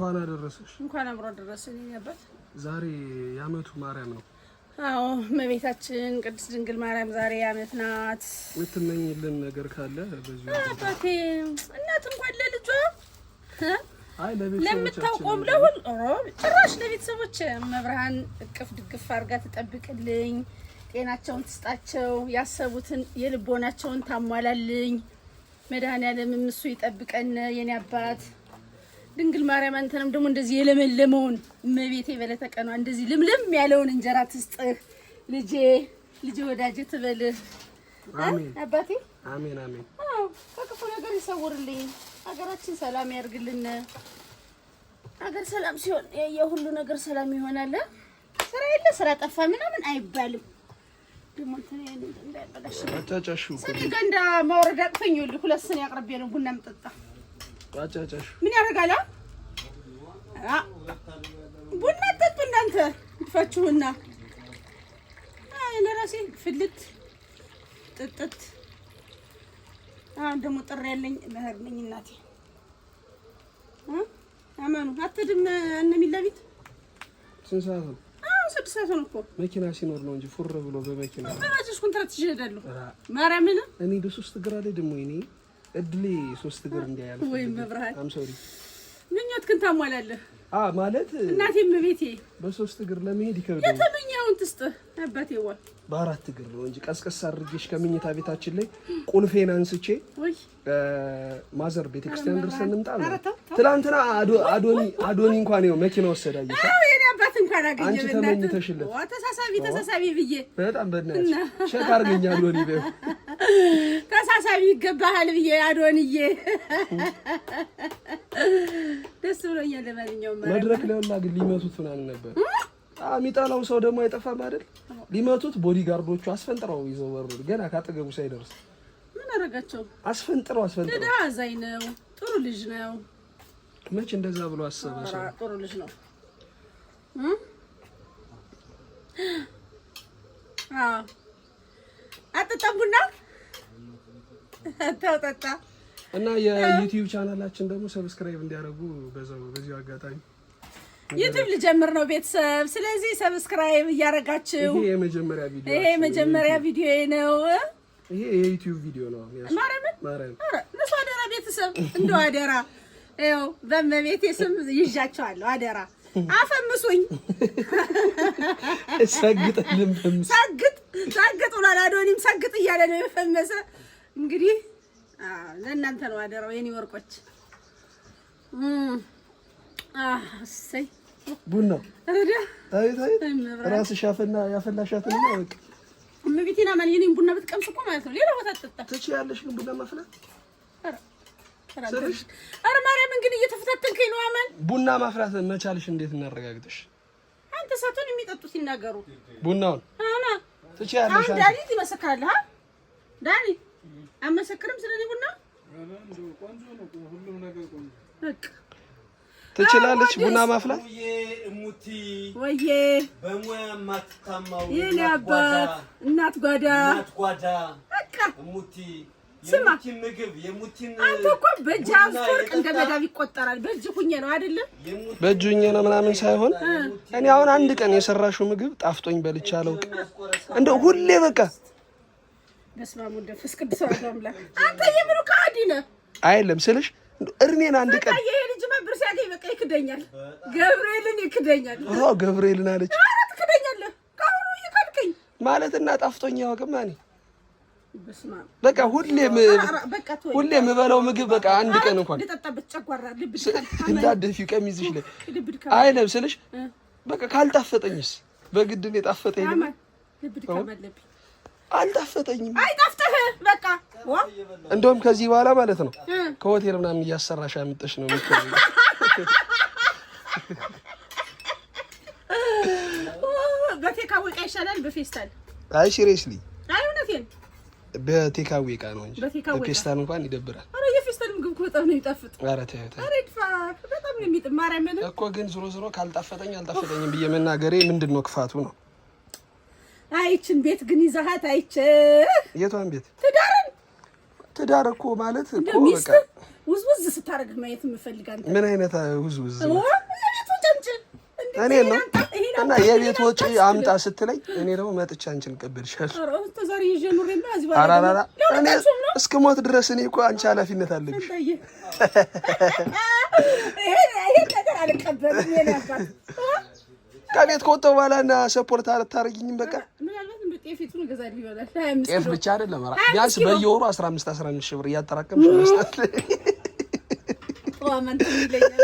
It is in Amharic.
እንኳን አደረሰሽ። እንኳን አብሮ አደረሰን። አባት ዛሬ የዓመቱ ማርያም ነው። አዎ እመቤታችን ቅድስት ድንግል ማርያም ዛሬ የዓመት ናት። የምትመኝልን ነገር ካለ በዚሁ አባቴ። እናት እንኳን ለልጇ አይ ለቤተሰቦቻችን ለምታውቆም ለሁል ጭራሽ ለቤተሰቦች መብርሃን እቅፍ ድግፍ አድርጋ ትጠብቅልኝ፣ ጤናቸውን ትስጣቸው፣ ያሰቡትን የልቦናቸውን ታሟላልኝ። መድኃኔዓለምም እሱ ይጠብቀን የኔ አባት ድንግል ማርያም አንተንም ደግሞ እንደዚህ የለመለመውን እመቤቴ በለተ ቀኗ እንደዚህ ልምልም ያለውን እንጀራ ትስጥህ ልጄ፣ ልጄ ወዳጄ ትበልህ። አሜን አባቴ። አሜን አሜን። አዎ ከክፉ ነገር ይሰውርልኝ፣ ሀገራችን ሰላም ያርግልን። ሀገር ሰላም ሲሆን የሁሉ ነገር ሰላም ይሆናል። ስራ የለ ስራ ጠፋ ምናምን አይባልም። ደግሞ እንትን እንዳይበላሽ አጫጫሹ ስኒ ገንዳ ማውረድ አቅቶኝ ይኸውልህ፣ ሁለት ስኒ አቅርቤ ነው ቡና የምጠጣ። አጫጫሹ ምን ያደርጋል? ቡና ጠጡ እናንተ ድፋችሁና። አይ ለራሴ ፍልት ጥጥት። አሁን ደግሞ ጥሪ ያለኝ መኸር ነኝ እናቴ። አመኑ አትድም እነ ሚላ ቤት ስንት ሰዓት ነው? አሁን 6 ሰዓት ነው እኮ። መኪና ሲኖር ነው እንጂ ፉር ብሎ በመኪና በባጃጅ ኮንትራት ይዤ እሄዳለሁ። ማርያምን እኔ በሶስት እግር አልሄድም። ወይኔ እድሌ ሶስት እግር እንዲያያል ወይ መብርሃን I'm sorry። ምኞት ግን ታሟላለህ። አ ማለት እናቴ እመቤቴ በሶስት እግር ለመሄድ ይከብዳል። የተመኘኸውን ትስጥህ አባቴ። ዋ በአራት እግር ነው እንጂ ቀስቀስ አድርጌሽ ከመኝታ ቤታችን ላይ ቁልፌን አንስቼ ወይ ማዘር ቤተክርስቲያን ደርሰን እንምጣ ነው። ኧረ ተው ተው። ትናንትና አዶኒ አዶኒ እንኳን ይኸው መኪና ወሰደ። አየሽ? አዎ የኔ አባት እንኳን አገኘ። አንቺ ተመኝተሽለት። ዋ ተሳሳቢ ተሳሳቢ ብዬ በጣም በእናትሽ check አድርገኝ አዶኒ በይው። ተሳሳቢ ይገባሃል ብዬ አዶንዬ ደስ ብሎኛል። ለማንኛውም መድረክ ላይ ሁላ ግን ሊመቱት ምናምን ነበር። የሚጠላው ሰው ደግሞ አይጠፋም አይደል? ሊመቱት bodyguard ኦቹ አስፈንጥረው ይዘው ወረዱ። ገና ካጠገቡ ሳይደርስ ምን አደረጋቸው? አስፈንጥረው አስፈንጥረው። ለድሀ አዛኝ ነው። ጥሩ ልጅ ነው። መች እንደዛ ብሎ አሰበ ሰው? ጥሩ ልጅ ነው። አዎ አጠጣም ቡና ተው ጠጣ። እና የ YouTube ቻናላችን ደግሞ subscribe እንዲያደርጉ በዛው በዚሁ አጋጣሚ YouTube ልጀምር ነው ቤተሰብ። ስለዚህ subscribe እያደረጋችሁ ይሄ የመጀመሪያ ቪዲዮ ይሄ የመጀመሪያ ቪዲዮ ነው። ይሄ የ YouTube ቪዲዮ ነው። ማርያምን ማርያም ኧረ እነሱ አደራ ቤተሰብ እንደው አደራ ይኸው በእመቤቴ ስም ይዣቸዋለሁ። አደራ አፈምሱኝ። ሰግጥልን በምስ ሰግጥ ሰግጥ ብሏል። አዶኒም ሰግጥ እያለ ነው የፈመሰ። እንግዲህ ለእናንተ ነው አደራው የኔ ወርቆች። እሰይ ቡና ታዲያ አቤት አቤት፣ ራስሽ ያፈላ ያፈላሻትን ነው በቃ። እመቤቴን አማን የኔን ቡና ብትቀምስ እኮ ማለት ነው ሌላ ቦታ አትጠጣ። ትችያለሽ ግን ቡና ማፍላት ኧረ ማርያምን ግን እየተፈታተንከኝ ነው አማን። ቡና ማፍላት መቻልሽ እንዴት እናረጋግጥሽ? አንተ ሳትሆን የሚጠጡ ሲናገሩ ቡናውን አና ትችያለሽ። አሁን ዳኒ ይመሰክራል። ዳኒ አመሰክርም ስለኔ ቡና በቃ ትችላለች ቡና ማፍላት። እሙቲ ወዬ በሙያ የማትታማው የኔ አባት እናት ጓዳ እናት ጓዳ በቃ እሙቲ ስማ፣ የሙቲን ምግብ የሙቲን አንተ እኮ በእጅ አፍወርቅ እንደ መዳብ ይቆጠራል። በእጅ ሁኜ ነው አይደለም? በእጁ እኛ ነው ምናምን ሳይሆን እኔ አሁን አንድ ቀን የሰራሽው ምግብ ጣፍጦኝ በልቼ አላውቅም። እንደው ሁሌ በቃ በስመ አብ ወወልድ ወመንፈስ ቅዱስ አሐዱ አምላክ። አንተ የምኑ ከሃዲ ነህ? አይደለም ስልሽ እንደው እድሜን አንድ ቀን ይሄ ልጅ ብር ሲያገኝ በቃ ይክደኛል። ገብርኤልን ይክደኛል። ኦ ገብርኤልን አለች። ኧረ ትክደኛለህ። ከአሁኑ እየካድከኝ ማለት እና ጣፍጦኝ አያውቅም። እኔ በስመ አብ በቃ ሁሌ በቃ ተወኝ። ሁሌ የምበላው ምግብ በቃ አንድ ቀን እንኳን ልጠጣበት ጨጓራ ልብ ድካም እንዳትደፊው ቀሚስሽ ላይ ልብ ድካም አይደለም ስልሽ በቃ ካልጣፈጠኝስ በግድ እኔ ጣፈጠኝ ልበል? አማን ልብ ድካም አለብኝ። አልጣፈጠኝም። አይጣፍጥህ በቃ ዋ እንደውም ከዚህ በኋላ ማለት ነው ከሆቴል ምናምን እያሰራሽ አምጥሽ ነው የምትሆነው። በ takeaway ዕቃ ይሻላል በፌስታል። አይ seriously አይ እውነቴን በ takeaway ዕቃ ነው እንጂ በ takeaway ዕቃ። በፌስታል እንኳን ይደብራል። ኧረ የፌስታል ምግብ እኮ በጣም ነው የሚጣፍጥ። ኧረ ተይው ተይው ኧረ ይድፋ በጣም ነው የሚጥም። ማርያምን እኮ ግን ዞሮ ዞሮ ካልጣፈጠኝ አልጣፈጠኝም ብዬ መናገሬ ምንድን ነው ክፋቱ ነው? አይችን ቤት ግን ይዘሃት አይቼ የቷን ቤት? ትዳርን ትዳር እኮ ማለት እኮ እንደው ሚስት በቃ ውዝውዝ ስታደርግ ማየት የምፈልግ አንተ። ምን አይነት ውዝውዝ? የቤት ወጪ አምጪ እኔ ነው እና የቤት ወጪ አምጣ ስትለኝ እኔ ደግሞ መጥቼ አንቺን እቀበልሻለሁ። ዛሬ ይዤ ኑሬማ እዚህ አራራራ እኔ እስከ ሞት ድረስ እኔ እኮ አንቺ ኃላፊነት አለብሽ። ይሄን ነገር አልቀበልም። የእኔ አባት ከቤት ከወጣሁ በኋላ እና support አታደርጊኝም? በቃ ምናልባት እንደ ጤፊቱን እገዛልህ ይሆናል። 25 ጤፍ ኪሎ ብቻ አይደለም፣ ኧረ 25 ቢያንስ ኪሎ። በየወሩ 15 15 ሺህ ብር እያጠራቀምሽ መስጠት። ዋማን ይለኛል።